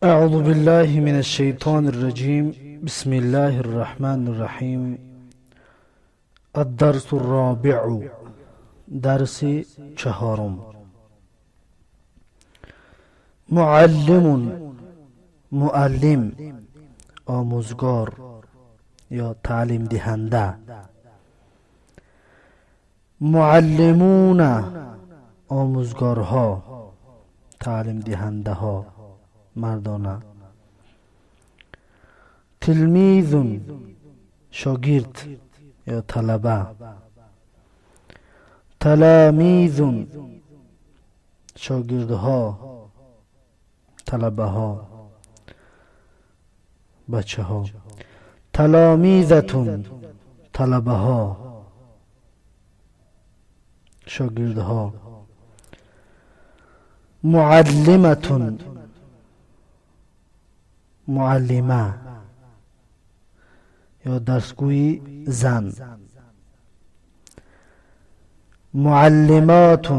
أعوذ بالله من الشيطان الرجيم. بسم الله الرحمن الرحيم. الدرس الرابع، درس چهارم. معلم، معلم، آموزگار یا تعلیم دهنده. معلمون، آموزگارها، تعلیم دهنده ها، مردانه. تلمیذ، شاگرد یا طلبه. تلامیذ، شاگردها، طلبه ها، بچه ها. تلامیذة، طلبه ها، شاگردها. معلمة، معلمه یا درسگوی زن. معلمات،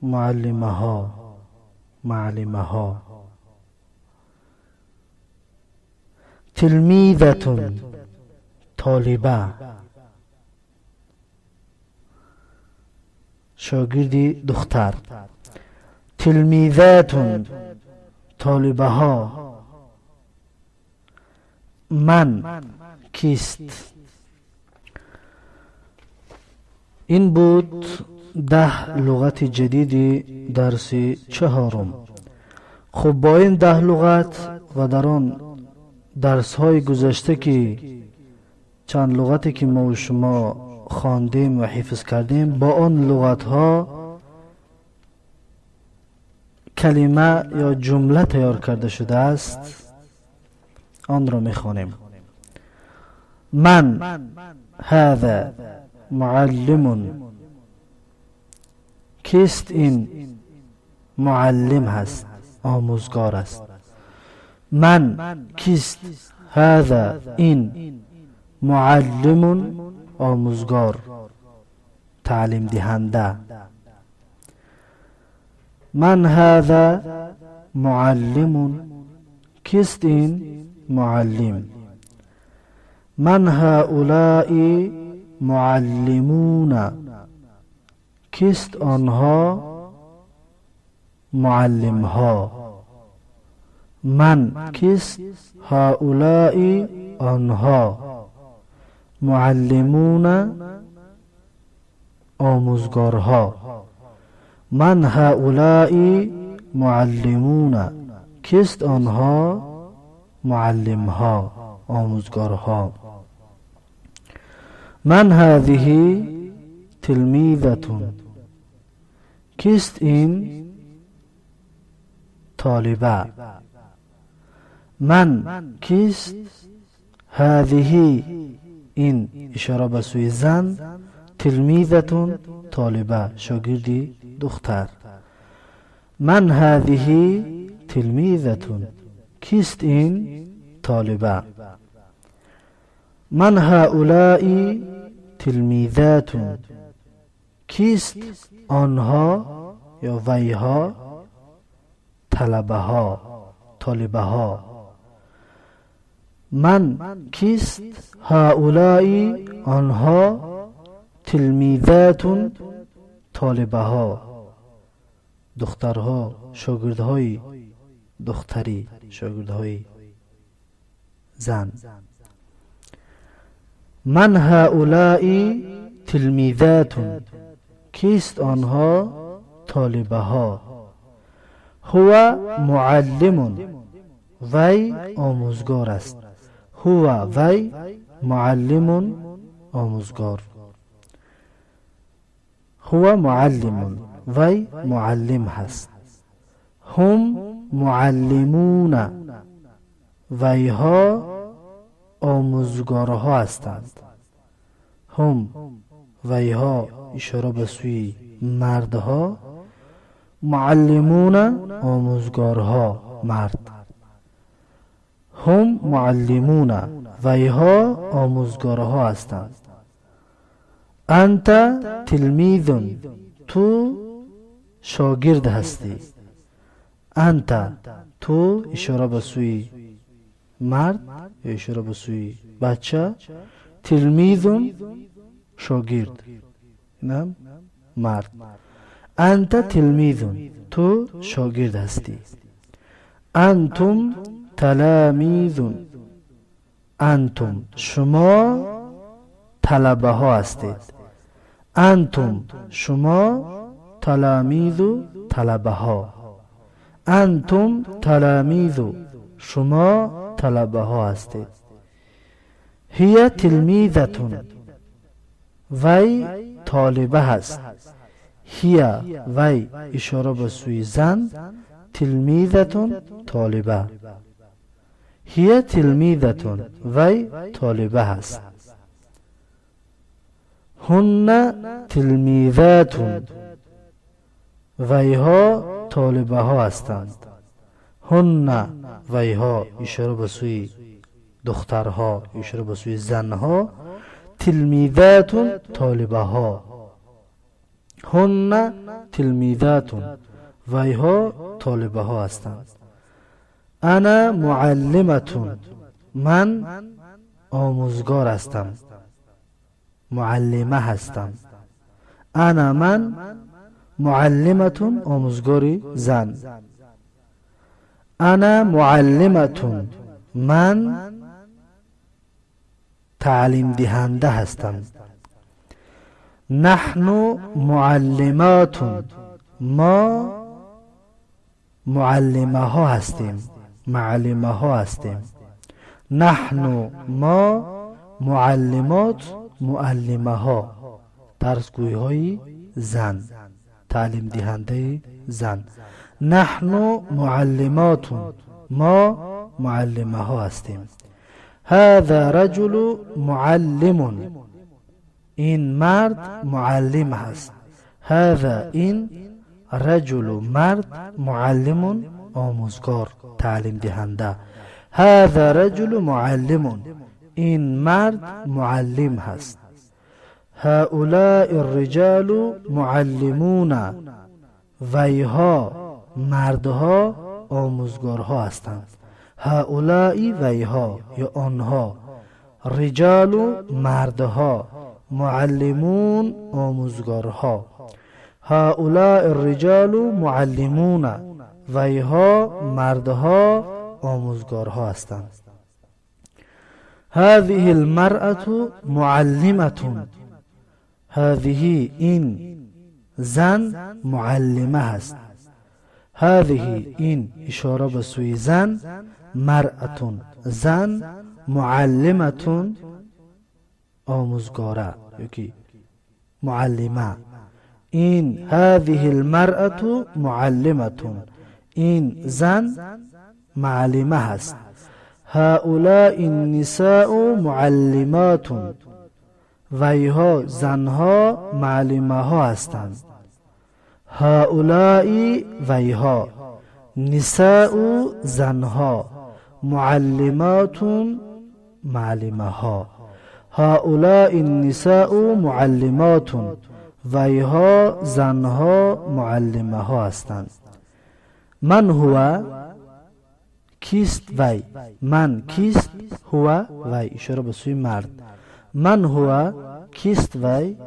معلمه ها، معلمه ها. تلمیذة، طالبه، شاگردی دختر. تلمیذات، طالبه ها. من کیست؟ این بود 10 لغت جدید درس چهارم. خب، با این 10 لغت و در آن درس های گذشته که چند لغتی که ما و شما خواندیم و حفظ کردیم، با آن لغت ها کلمه یا جمله تیار کرده شده است. آن را میخوانیم. من هذا؟ معلم. کیست این؟ معلم هست، آموزگار است. من کیست؟ هذا، این. معلم، آموزگار، تعلیم دهنده. من هذا؟ معلم. کیست این؟ معلم. من هؤلاء؟ معلمون. کیست آنها؟ معلم ها. من کیست؟ هؤلاء، آنها. معلمون، آموزگارها. من هؤلاء؟ معلمون. کیست آنها؟ معلمها، آموزگارها. من هذه؟ تلمیذة. کیست این؟ طالبه. من کیست؟ هذه، این، اشاره به سوی زن. تلمیذة، طالبه، شاگردی دختر. من هذه؟ تلمیذة. کیست این؟ طالبه. من هؤلاء؟ تلمیذات. کیست آنها یا ویها؟ طلبه ها، طالبه ها. من کیست؟ هؤلاء، آنها. تلمیذات، طالبه ها، دخترها، شاگردهای دختری، شاگردهای زن. من هؤلاء؟ تلمیذات. کیست آنها؟ طالبه ها. هو معلم، وی آموزگار است. هو، وی. معلم، آموزگار. هو معلم، وی معلم هست. هم معلمون، ویها آموزگارها هستند. هم، ویها، اشاره به سوی مردها. معلمون، آموزگارها، مرد. هم معلمون، ویها آموزگارها هستند. انت تلمیذ، تو شاگرد هستی. أنت تو، اشاره به سوی مرد یا اشاره به سوی بچه. تلمیذ شاگرد، اینم مرد. أنت تلمیذ، تو شاگرد هستی. أنتم تلامیذ، أنتم شما طلبه ها هستید. أنتم شما، تلامیذ طلبه ها. أنتم تلامیذ، شما طلبه ها هستید. هي تلمیذة، وی طالبه هست. هي وی، اشاره به سوی زن. تلمیذة طالبه. هي تلمیذة، وی طالبه هست. هن تلمیذات، ویها طالبه ها هستند. هن ویها، اشاره به سوی دخترها، اشاره به سوی زنها. تلمیذات طالبه ها. هن تلمیذات، ویها طالبه ها هستند. أنا معلمة، من آموزگار هستم، معلمه هستم. أنا من، معلمة آموزگاری زن. أنا معلمة، من تعلیم دهنده هستم. نحن معلمات، ما معلمه ها هستیم، معلمه ها هستیم. نحن ما، معلمات معلمه ها، درسگوی های زن، تعلیم دهنده زن. نحن معلمات، ما معلمه ها هستیم. هذا رجل معلم، این مرد معلم هست. هذا این، رجل مرد، معلم آموزگار، تعلیم دهنده. هذا رجل معلم، این مرد معلم هست. هؤلاء الرجال معلمون، ویها مردها آموزگارها هستند. هؤلاء ویها یا آنها، رجال مردها، معلمون آموزگارها. هؤلاء الرجال معلمون، ویها مردها آموزگارها هستند. هذه المرأة معلمة، هذه این زن معلمه هست. هذه این، اشاره به سوی زن. مرأة زن، معلمة آموزگاره یکی معلمه. این هذه المرأة معلمة، این زن معلمه هست. هؤلاء النساء معلمات، ویها زنها معلمه ها هستند. هؤلاء ویها، نساء زنها، معلمات معلمه ها. هؤلاء النساء معلمات، ویها زنها معلمه ها هستند. من هو، کیست وی. من کیست، هو وی، اشاره به سوی مرد. من هو، کیست وی.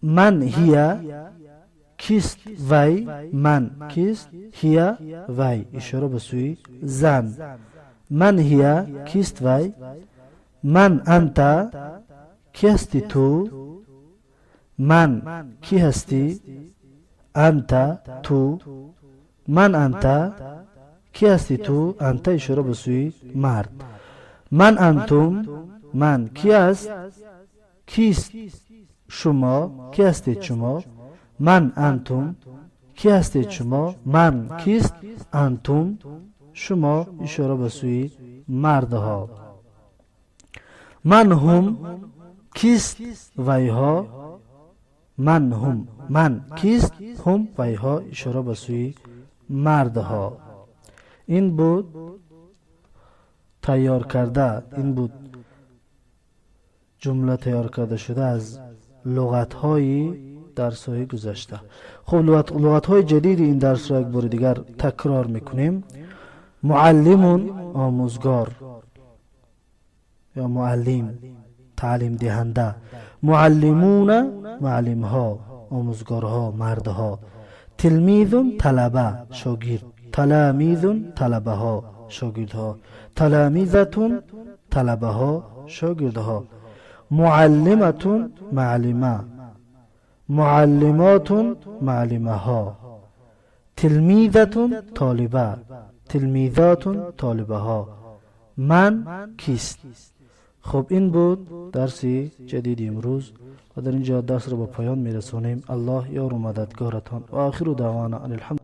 من هي، کیست وی. من کیست، هي وی، اشاره به سوی زن. من هي، کیست وی. من أنت، کی هستی تو. من کی هستی، أنت تو. من أنت، کی هستی تو. أنت اشاره به سوی مرد. من أنتم، من کی است، کیست شما، کی هستید شما. من أنتم، کی هستید شما. من کیست، أنتم شما، اشاره به سوی مردها. من هم، کیست ویها. من هم، من کیست، هم ویها، اشاره به سوی مردها. این بود تیار کرده، این بود جمله تیار کرده شده از لغت های درس های گذشته. خب، لغت های جدید این درس را یک بار دیگر تکرار میکنیم. معلم، آموزگار یا معلم، تعلیم دهنده. معلمون، معلم ها، آموزگارها، مردها. تلمیذ، طلبه، شاگرد. تلامیذ، طلبه ها، شاگردها. تلامذة، طلبه ها، شاگردها. معلمة، معلمه. معلمات، معلمه ها. تلمیذة، طالبه. تلمیذات، طالبه ها. من، کیست. خب، این بود درس جدید امروز و در اینجا درس را به پایان میرسونیم. الله یار و مددگارتان و آخر دعوانا ان الحمد.